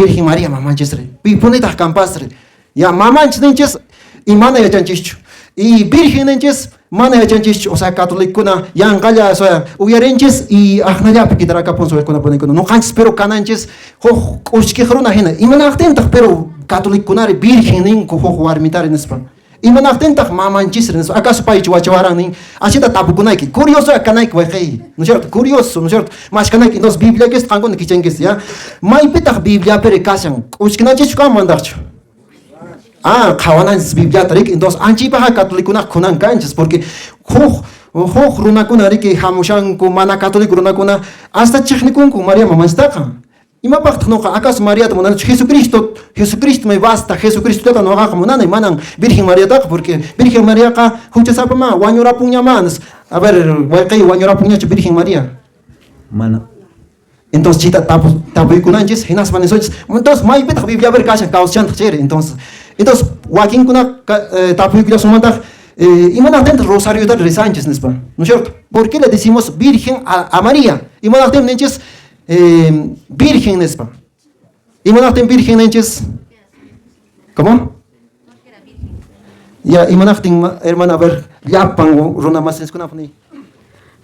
Virgen María mamanchisri? Pipunitaq kanpasri? Ya mamanchis ninchis y mana yachanchischu. Y virgen ninchis mana yachanchischu. O sea, katolikuna yanqalla, o sea, uyarinchis y aqnallapi quidarakapun suwaykuna panikuna. Nuqanchis pero kananchis huk k'uchkiq runa hina. Imanaqtintaq pero katolikunari virgen ninku huk warmitari nispa. Imanaqtintaq mamanchisri nispa. Acaso paychu wachawaran nin. Asita tapukunayki. Curioso kanayki wayqey. ¿No es cierto? Curioso, ¿no es cierto? Mashkanayki. Entonces Bibliakis qankuna kichankis, ya. Maypitaq Bibliapiri kashan. K'uchkinanchischu kan mandaqchu? Ah, qhawananchis Bibliata riki. Entonces anchaypaqa katolikunaqa kunan kanchis porque huk runakuna riki hamushanku mana católico runakuna hasta chiqnikunku María mamanchistaqa. Imapaqtaq nuqa acaso Mariata munanichu? Jesucristo, Jesucristo me basta, Jesucristota nuqaqa munani, manan Virgen Mariataqa porque Virgen Mariaqa huchasapamá, wañurapunñamá. A ver, wayqey, wañurapunñachu Virgen María? Mana. Entonces chayta tapuykunanchis, hinaspa nisunchis, entonces maypitaq Bibliapiri kashan kawsashantaq chayri. Entonces wakinkuna tapuykullasunmantaq, imanaqtintaq rosariota rezanchis nispa, ¿no es cierto? ¿Por qué le decimos Virgen a María? Imanaqtin ninchis Virgen nispa? Imanaqtin Virgen ninchis? ¿Cómo? Ya, imanaqtin, hermana, a ver, llapan runa masinchiskunapaq niy.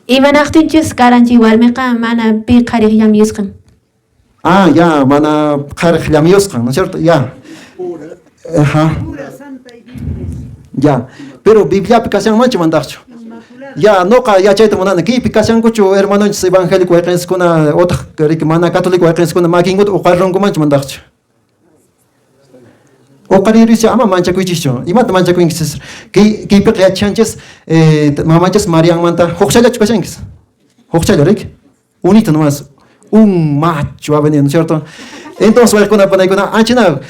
Imanaqtinchus karan chay warmiqa mana pi qhariq llamiyusqan. Ah, ya, mana qhariq llamiyusqan, ¿no es cierto? Ya. Ajá. Ya, pero Bibliapi kashanmanchu mandaqchu? Ya, noqa yachayta munani, kaypi kashankuchu hermanonchis evangélico wayqinchiskuna utaq riki mana católico wayqinchiskuna makinkuta uqarirunkumanchu mandaqchu? Uqariruycha ama manchakuychischu. Imata manchakuykichis? Kaypiqa yachashanchis mamanchis Marianmanta hukchallachu kashankis? Hukchalla, riki? Unito nomás. Un macho ha venido, ¿no es cierto? Entonces, waykuna panaykuna anchina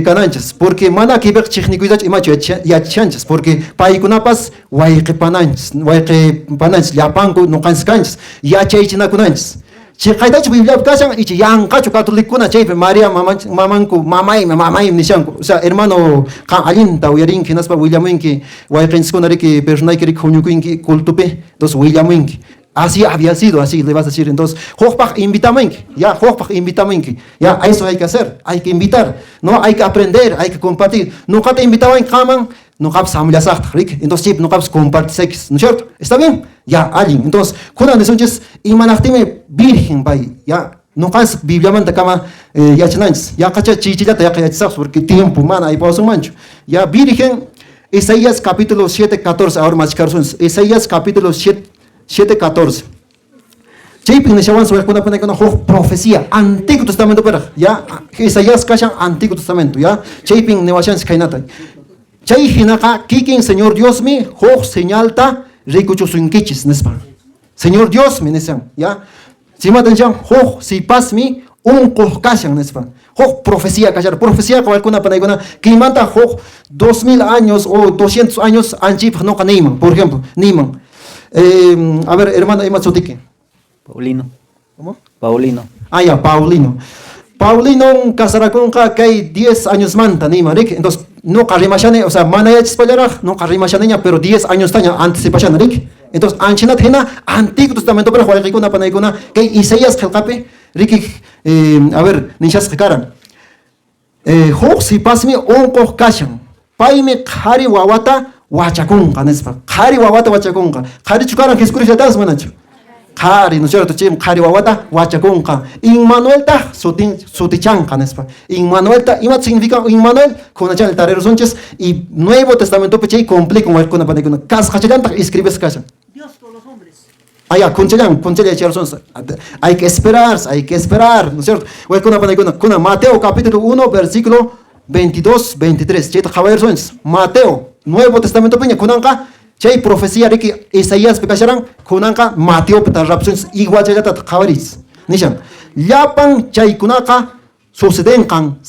kananchis, porque mana kaypiqa chiqnikuytachu imachu yachashanchis, porque paykunapas wayqipananchis, wayqipananchis llapanku nuqanchis kanchis, yachaychinakunanchis. Chiqaytachu Bibliapi kashan icha yanqachu katolikuna chaypi María mamanku mamaymi mamaymi nishanku. O sea, hermano, qan allinta uyarinki hinaspa willamunki wayqinchiskuna riki personayki riki huñukunki cultopi, entonces willamunki. Así había sido, así le vas a decir. Entonces, hukpaq invitamunki, ya, hukpaq invitamunki. Ya, eso hay que hacer, hay que invitar, no, hay que aprender, hay que compartir. Nuqata invitawanki qaman, nuqapas hamullasaqtaq, riki. Entonces, chaypi nuqapas compartisaykichis, ¿no es cierto? ¿Está bien? Ya, allin. Entonces, kunan nisunchis, imanaqtinmi virgen pay, ya. Nuqanchis Bibliamanta kama yachananchis. Yaqacha chichillata yaqa yachasaqchis, porque tiempo mana aypawasunmanchu. Ya, virgen, Isaías capítulo 7, 14, ahora machkarsunchis. Isaías capítulo 7, 7, 14. Chaypi nishawan suwaykuna panakuna huk profecía, Antiguo Testamento peraq, ya, Isaías kashan Antiguo Testamento, ya. Chaypin niwashanchis khaynata. Chay hinaqa kikin Señor Diosmi huk señalta rikuchusunkichis nispa. Señor Diosmi nishan, ya. Chimata nishan huk sipasmi unquq kashan nispa. Huk profecía kashan, profecía waykuna panaykuna kiymanta huk 2000 años o 200 años anchipaq nuqa niyman, por ejemplo, niyman. A ver, hermano, ima sutiki? Paulino. ¿Cómo? Paulino. Ah, ya, Paulino. Paulino casarakunqa kay 10 años manta niyman, riki. Entonces, nuqa rimashani, o sea, mana yachaspallaraq, nuqa rimashaniña, pero 10 años taña anticipashani, riki. Entonces, anchinata hina Antiguo Testamento pero wayqikuna panaykuna kay Isaías qillqapi, riki, a ver, nishasqa karan. Huk sipasmi unquq kashan. Paymi qhari wawata wachakunqa nispa. Qhari wawata wachakunqa. Qharichu karan Jesucristo manachu? Qhari, ¿no es cierto? Chaymi qhari wawata wachakunqa. Immanueltaq sutichanqa nispa. Immanuelta, ima significa Immanuel? Kunachan tarirusunchis y Nuevo Testamentopi chay cumplikun waykuna panaykuna. Kasqachallantaq escribisqa kashan. Dios con los hombres. Ah, ya, kunchallan, kunchalla yacharusunchis. Hay que esperar, hay que esperar, ¿no es cierto? Waykuna panaykuna. Kuna Mateo capítulo 1, versículo 22, 23. Chayta qhawarirsunchis. Mateo, Nuevo Testamento piña, kunanqa chay profecía riki Isaías kasharan, kunanqa Mateo tarrapsunchis igual chayllata qhawaris. Nishan, llapan chaykunaqa sucedenqan,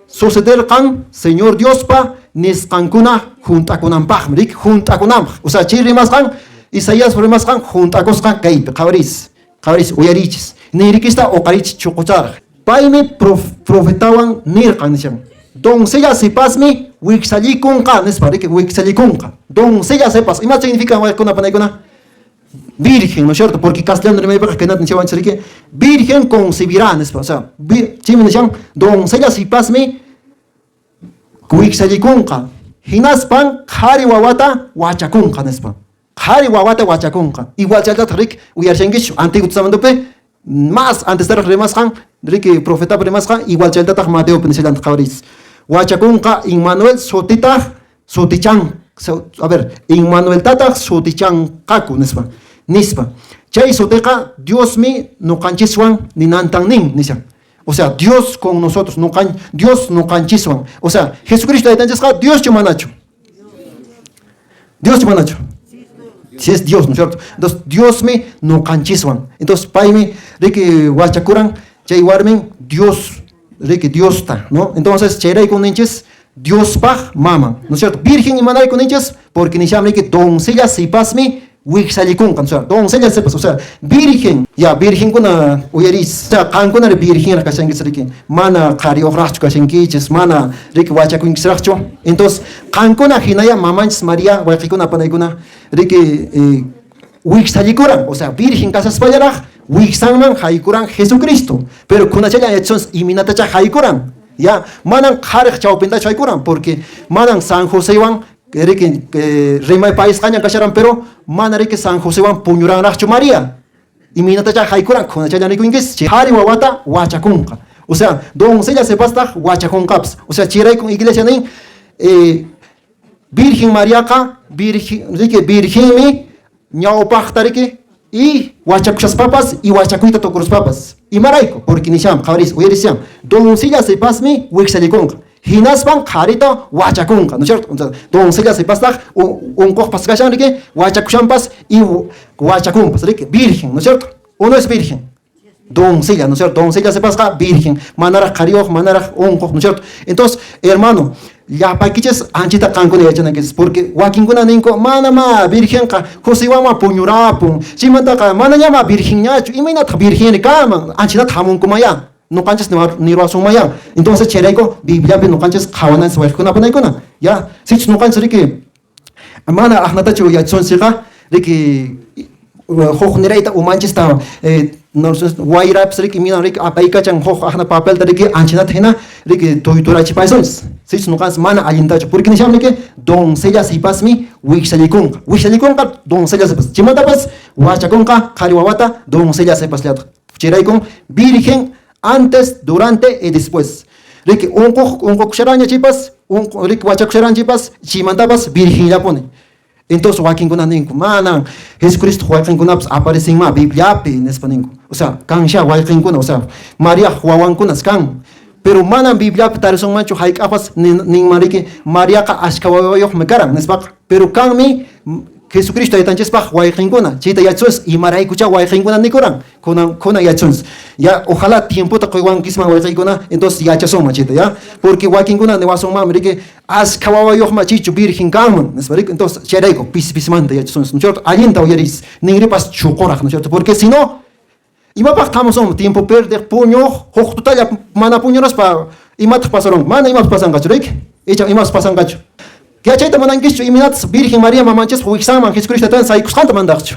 sucederqan Señor Diospa nisqankuna hunt'akunanpaqmi, riki hunt'akunanpaq. O sea, chay rimasqan Isaías rimasqan hunt'akusqa kaypi qhawaris, qhawaris uyarichis. Nirikista uqarichis chuqucharaq. Paymi profetawan nirqan nishan. Doncella sipasmi wiksallikunqa nispa, riki wiksallikunqa. Doncella sipas, ima significa waykuna panaykuna? Virgen, ¿no es cierto? Porque castellano rimaypiqa khaynata nishawanchis riki, virgen concebirá, nispa. O sea, chaymi nishan, doncella sipasmi wiksallikunqa, hinaspan qhari wawata wachakunqa, nispa. Qhari wawata wachakunqa. Igual chaytataq riki uyarishankichu Antiguo Testamentopi, más antestaraq rimasqan, riki profetapi rimasqan, igual chaytataq Mateopi nishallantaq qhawariychis. Wachakunqa Immanuel sutitaq sutichan, a ver, Immanueltataq sutichanqaku, nispa. Nispa. Chay sutiqa Diosmi nuqanchiswan ninantan nin, nishan. O sea, Dios con nosotros, Dios nuqanchiswan. O sea, Jesucristo taytanchisqa Dioschu manachu? Dioschu manachu? Si es Dios, ¿no es cierto? Entonces, Diosmi nuqanchiswan. Entonces, paymi riki wachakuran chay warmin Dios, riki Diosta, ¿no? Entonces, chayrayku ninchis Diospaq maman, ¿no es cierto? Virgen imanayku ninchis, porque nisham riki doncella sipasmi wiksallikunqa, ¿no es cierto? Doncella sipas, o sea, virgen, ya, virgenkuna uyaris, o sea, qankunari virgenraq kashankichis riki, mana qhariyuqraqchu kashankichis, mana riki wachakunkichisraqchu. Entonces, qankuna hinaya mamanchis María, wayqikuna panaykuna, riki wiksallikuran, o sea, virgen kashaspallaraq wiksanman haykuran Jesucristo. Pero kunachallan yachasunchis imaynatacha haykuran, ya, manan qhariq chawpintachu haykuran, porque manan San Josewan riki rimaypayasqaña kasharan, pero mana riki San Josewan puñuranraqchu María. Imaynatacha haykuran, kunachallan rikunkis, chay qhari wawata wachakunqa. O sea, doncella sipastaq wachakunqapas. O sea, chayraykun iglesia nin, Virgen Mariaqa, virgen, riki virgenmi ñawpaqta riki y wachakushaspapas y wachakuyta tukuruspapas. Imarayku? Porque nisham, qhawaris, uyarishan, doncella sipasmi wiksallikunqa. Hinaspan qharita wachakunqa, ¿no es cierto? Entonces, doncella sipastaq unquqpas kashan riki, wachakushanpas y wachakunpas riki, virgen, ¿no es cierto? ¿O no es virgen? Doncella, ¿no es cierto? Doncella sipasqa virgen, manaraq qhariyuq, manaraq unquq, ¿no es cierto? Entonces, hermano, llapaykichis anchita qankuna yachanaykichis, porque wakinkuna ninku, mana ma virgenqa Josewanma puñurapun, chaymantaqa manañama virgenñachu, imaynataq virgen kanman, anchitata hamunkumaya, nuqanchis niruwasunmaya. Entonces, chayrayku Bibliapi nuqanchis qhawananchis wayqikuna panaykuna, ya, sichus nuqanchis riki mana aqnatachu yachasunchikqa, riki huk nirayta umanchista wayrapis riki minan riki apaykachan huk aqna papelta riki anchinata hina riki tuyturachipaysunchis. Sichus nuqanchis mana allintachu, porque nisham riki doncella sipasmi wiksallikunqa, wiksallikunqa doncella sipas, chaymantapas wachakunqa qhari wawata doncella sipasllataq. Chayraykun virgen antes, durante y después. Riki unquq unqukusharaña chaypas, riki wachakusharan chaypas, chaymantapas virgenllapuni. Entonces wakinkuna ninku, manan Jesucristo wayqinkunapas aparecinma Bibliapi, nispa ninku. O sea, kansha wayqinkuna, o sea, María wawankunas kan. Pero manan Bibliapi tarisunmanchu hayk'apas ninman riki Mariaqa ashka wawayuqmi karan, nispaqa. Pero kanmi Jesucristo taytanchispaq wayqinkuna. Chayta yachasunchis imaraykucha wayqinkuna nikuran. Kunan yachasunchis. Ya, ojalá tiempota quywankisman wayqiykuna, entonces yachasunman chayta, ya. Porque wakinkuna niwasunmanmi riki ashka wawayuqma chaychu virgen kanman, nispa riki. Entonces chayrayku pisi pisimanta yachasunchis, ¿no es cierto? Allinta uyariychis, ninripas chuquraq, ¿no es cierto? Porque si no, imapaq hamusunman tiempo perdeq puñuq, huk tutalla mana puñuraspa imataq pasarunqa? Mana imapas pasanqachu, riki? Icha imapas pasanqachu. Yachayta munankischu imaynatas Virgen María mamanchispa wiksanman Jesucristo taytan saykusqanta mandaqchu?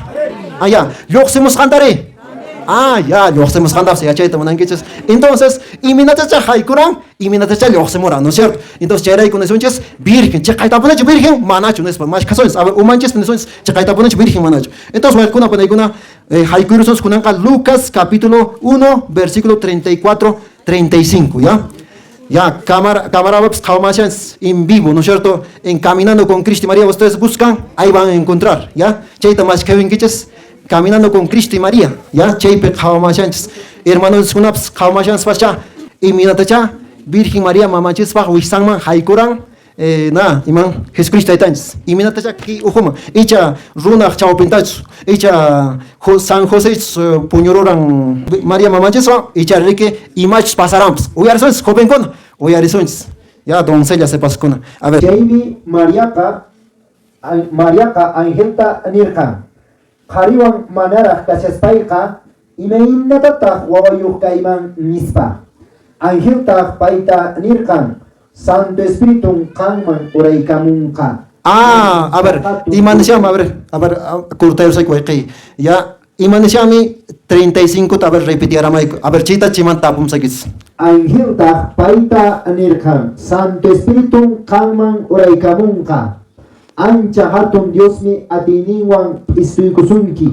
Ah, ya, lluqsimusqantari. Ah, ya, lluqsimusqantapas yachayta munankichis. Entonces, imaynatacha haykuran, imaynatacha lluqsimuran, ¿no es cierto? Entonces, chayrayku nisunchis virgen, chiqaytapunichu virgen, manachu nispa, mashkhasunchis, a ver, umanchispi nisunchis, chiqaytapunichu virgen, manachu. Entonces, wayqikuna panaykuna, haykuyrusunchis kunanqa Lucas capítulo 1, versículo 34, 35, ¿ya? Ya, cámara qhawamashanchis en vivo, ¿no es cierto? En Caminando con Cristo y María, ustedes buscan, ahí van a encontrar, ¿ya? Chayta mashkhawinkichis, Caminando con Cristo y María, ¿ya? Chaypi qhawamashanchis, hermanoskunapas qhawamashanspacha, imaynatacha Virgen María mamachispaq wiksanman haykuran, na, iman Jesucristo taytanchis. Imaynatacha ki uhuman, icha runaq chawpintachu, icha San José puñururan María mamanchiswan, icha riki imachus pasaranpas. Uyarisunchis, jovenkuna, uyarisunchis. Ya, doncella sipaskuna. A ver. Chaymi Mariaqa angelta nirqan, qhariwan manaraq kashaspayqa imaynatataq wawayuq kayman nispa. Angeltaq payta nirqan, Santo Espiritun qanman uraykamunqa. Ah, a ver, imanishami, a ver, cortayusayku wayqiy. Ya, imanishami 35 ta, a ver, repitiaramayku. A ver, chayta chaymanta tapumsaykichis. Angeltaq payta nirqan, Santo Espiritun qanman uraykamunqa. Ancha hatun Diosmi atiyninwan p'istuykusunki.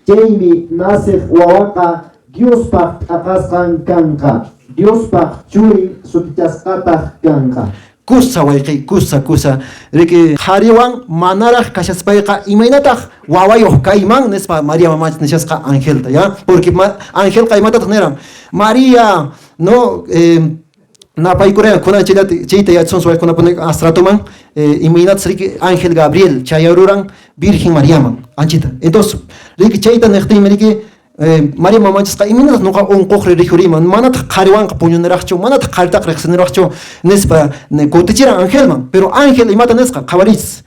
Chaymi naceq wawaqa Diospaq t'aqasqan kanqa. Diospaq churin sutichasqataq kanqa. Kusa wayqiy, kusa, kusa. Riki, qhariwan manaraq kashaspayqa imaynataq wawayuq kayman nispa María mamanchis nishasqa angelta, ya? Porque angelqa imatataq niran? María, no, napaykuran kunan chayta yachasunchis wayqunapuni astratuman, imaynatas riki ángel Gabriel chayaruran Virgen Mariaman, anchita. Entonces, riki chayta niqtinmi riki María mamanchisqa imaynataq nuqa unquqri rikhuriman, manataq qhariwanqa puñuniraqchu, manataq qharitaqa riqsiniraqchu nispa kutichiran angelman. Pero ángel imata nisqa, qhawariychis.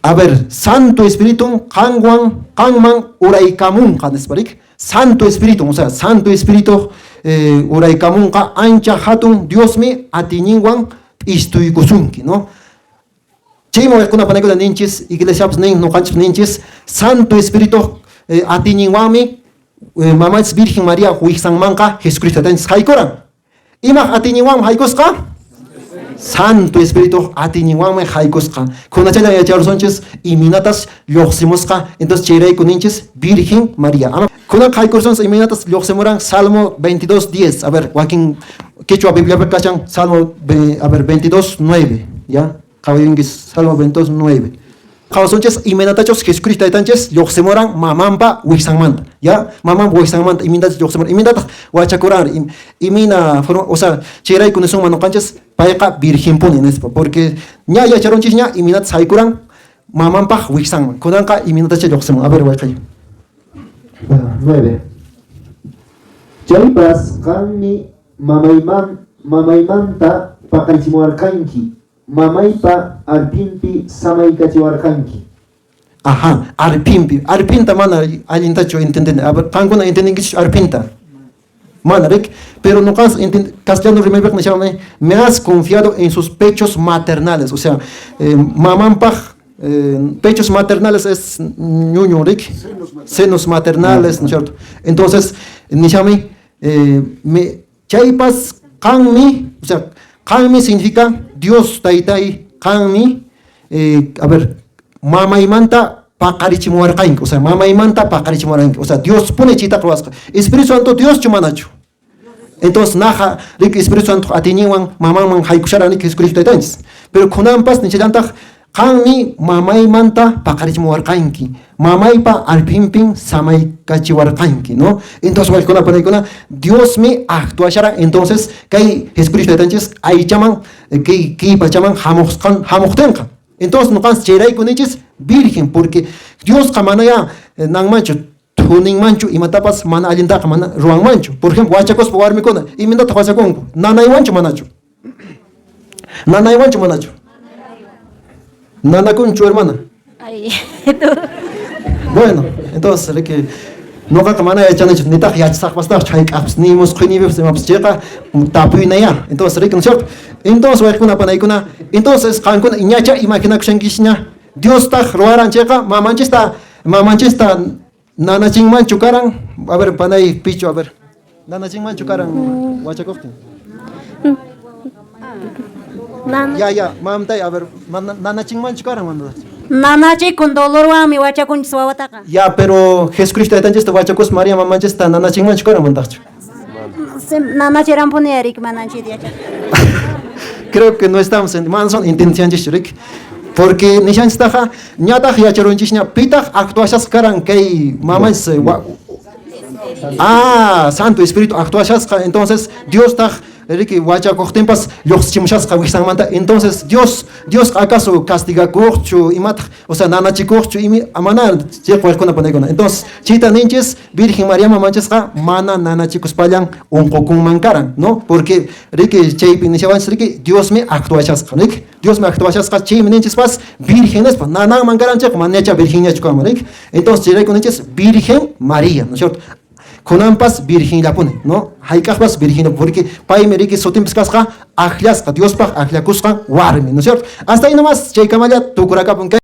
A ver, Santo Espiritun qanwan qanman uraykamunqa nispa rik. Santo Espíritu, o sea, Santo Espíritu uraykamunqa ancha hatun Diosmi atiyninwan p'istuykusunki, no? Chaymi wayqikuna panaykuna ninchis, iglesiapas nin, nuqanchis ninchis, Santo Espíritu atiyninwanmi mamanchis Virgen María wiksanmanqa Jesucristo Taytanchis haykuran. Imaq atiyninwanmi haykusqa? Santo Espíritu atiyninwanmi haykusqa. Kunachallan yacharusunchis imaynatas lluqsimusqa. Entonces chayrayku ninchis Virgen María. Ama kunan haykursunchis imaynatas lluqsimuran Salmo 22:10. A ver, wakin Quechua Bibliapi kashan Salmo, a ver, 22:9, ya? Qhawayunkichis Salmo 22:9. Qhawasunchis imaynatachus Jesucristo Taytanchis lluqsimuran mamanpa wiksanmanta, ya? Mamanpa wiksanmanta imaynatachus lluqsimuran, imaynataq wachakuran, imayna forma, o sea, chayrayku nisunman nuqanchis payqa virgenpuni nispa, porque ña yacharunchisña imaynatas haykuran mamanpaq wiksanman. Kunanqa imaynatacha lluqsimun. A ver, wayqiy. 9. Chaypas qanmi mamaymanta paqarichimuwarqanki, mamaypa arpinpi samaykachiwarqanki. Ajá, arpinpi. Arpinta mana allintachu entendini. A ver, qankuna entendinkichis arpinta? Mana, rik? Pero nuqas castellano rimaypiqa nishawmi, me has confiado en sus pechos maternales. O sea, mamanpaq pechos maternales es ñuñu, rik? Senos maternales, ¿no es cierto? Entonces, nishawmi, me, chaypas qanmi, o sea, qanmi significa Dios taytay, qanmi, a ver, mamaymanta paqarichimuwarqanki, o sea, mamaymanta paqarichimuwarqanki, o sea, Dios puni chaytaqa ruwasqa. Espíritu Santo Dioschu manachu? Entonces, naja, rik Espíritu Santo atiyninwan mamanman haykusharan rik Jesucristo taytanchis. Pero kunanpas nishallantaq qanmi mamaymanta paqarichimuwarqanki, mamaypa arpinpin samaykachiwarqanki, ¿no? Entonces, waykuna panaykuna, Diosmi actuasharan. Entonces, kay Jesucristo taytanchis aychaman, kay pachaman hamuqtinqa. Entonces, nuqanchis chayrayku ninchis virgen, porque Diosqa manaya nanmanchu, thuninmanchu, imatapas mana allintaqa mana ruwanmanchu. Por ejemplo, wachakuspa warmikuna, imaynataq wachakunku? Nanaywanchu manachu? Nanaywanchu manachu? Nanakunchu, hermana? Ay. Bueno, entonces, riki, nuqaqa mana yachanichu, nitaq yachasaqpastajchu hayk'aqpas, ni musqhuyniypipas imapas chayqa tapuynaya. Entonces, riki, ¿no es cierto? Entonces, waykuna panaykuna, entonces qankuna ñacha imaginakushankisña, Diostaq ruwaran chayqa mamanchista nanachinmanchu karan? A ver, panay Pichu, a ver. Nanachinmanchu karan wachakuqtin? Ya, ya, mamtay, a ver, nanachinmanchu karan mandataq? Nanachikun dolorwanmi wachakunchis wawataqa. Ya, pero Jesucristo taytanchista wachakus María mamanchista nanachinmanchu karan mandaqchu? Nanachiranpuni rik mananchita yachaq. Creo que no estamos en mana son entendianchischu rik. Porque nishanchistaqa ñataq yacharunchisña pitaq actuashasqa karan kay mamanchis Santo Espíritu actuashasqa. Entonces Diostaq riki wachakuqtinpas lluqsichimushasqa wiksanmanta. Entonces Dios acaso castigakuqchu imataq, o sea, nanachikuqchu imi mana chay wayquna panaykuna. Entonces chayta ninchis Virgen María mamanchisqa mana nanachikuspallan unqukunman karan, ¿no? Porque riki chaypi nishawanchis riki Diosmi actuashasqa, riki Diosmi actuashasqa chaymi ninchispas virgen nispa nananman karan chayqa manacha virgenñachu kanman, riki. Entonces chayrayku ninchis Virgen María, ¿no es cierto? Kunanpas virginllapuni, ¿no? Hayk'aqpas virginllapuni, porque paymi riki sutinpis kasqa akllasqa, Diospaq akllakusqan warmi, ¿no es cierto? Hasta ahí nomás, chaykamalla tukurakapun.